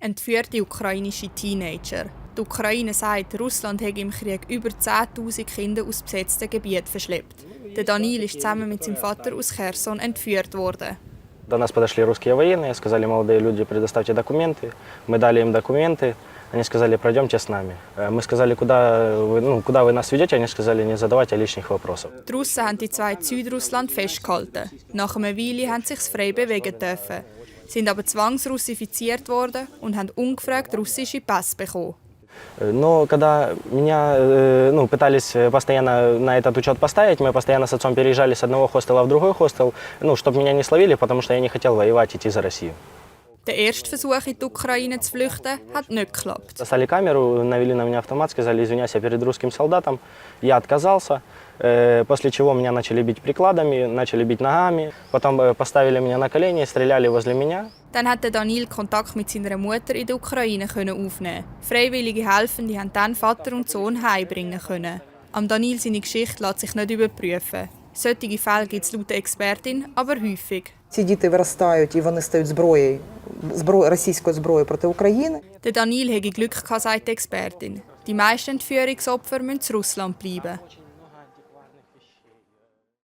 Entführte ukrainische Teenager. Die Ukraine sagt, Russland habe im Krieg über 10.000 Kinder aus besetzten Gebieten verschleppt. Der Danil ist zusammen mit seinem Vater aus Cherson entführt worden. До нас подошли русские военные, сказали: молодые люди, предоставьте документы. Мы дали им документы. Они сказали: пройдемте с нами. Мы сказали: куда вы нас ведете? Они сказали: не задавайте лишних вопросов. Die Russen haben die zwei in Südrussland festgehalten. Nach einer Weile haben sie sich frei bewegen dürfen, sind aber zwangsrussifiziert worden und haben ungefragt russische Pässe bekommen. Но когда меня пытались постоянно на этот учет поставить, мы постоянно с отцом переезжали с одного хостела в другой хостел, чтобы меня не словили, потому что я не хотел воевать, идти за Россию. Der erste Versuch, in die Ukraine zu flüchten, hat nicht geklappt. Достали камеру, навели на меня автомат, сказали: извиняйся перед русским солдатом. Я отказался, после чего меня начали бить прикладами, начали бить ногами. Потом поставили меня на колени, стреляли возле меня. Dann hat Danil Kontakt mit seiner Mutter in der Ukraine aufnehmen. Freiwillige Helfende haben dann Vater und Sohn heimbringen können. Am Danil seine Geschichte lässt sich nicht überprüfen. Solche Fälle gibt es laut der Expertin aber häufig. Ці діти виростають і вони стають зброєю, російською зброєю проти України. Der Danil hätte Glück gehabt, sagt die Expertin. Die meisten Entführungsopfer müssen in Russland bleiben.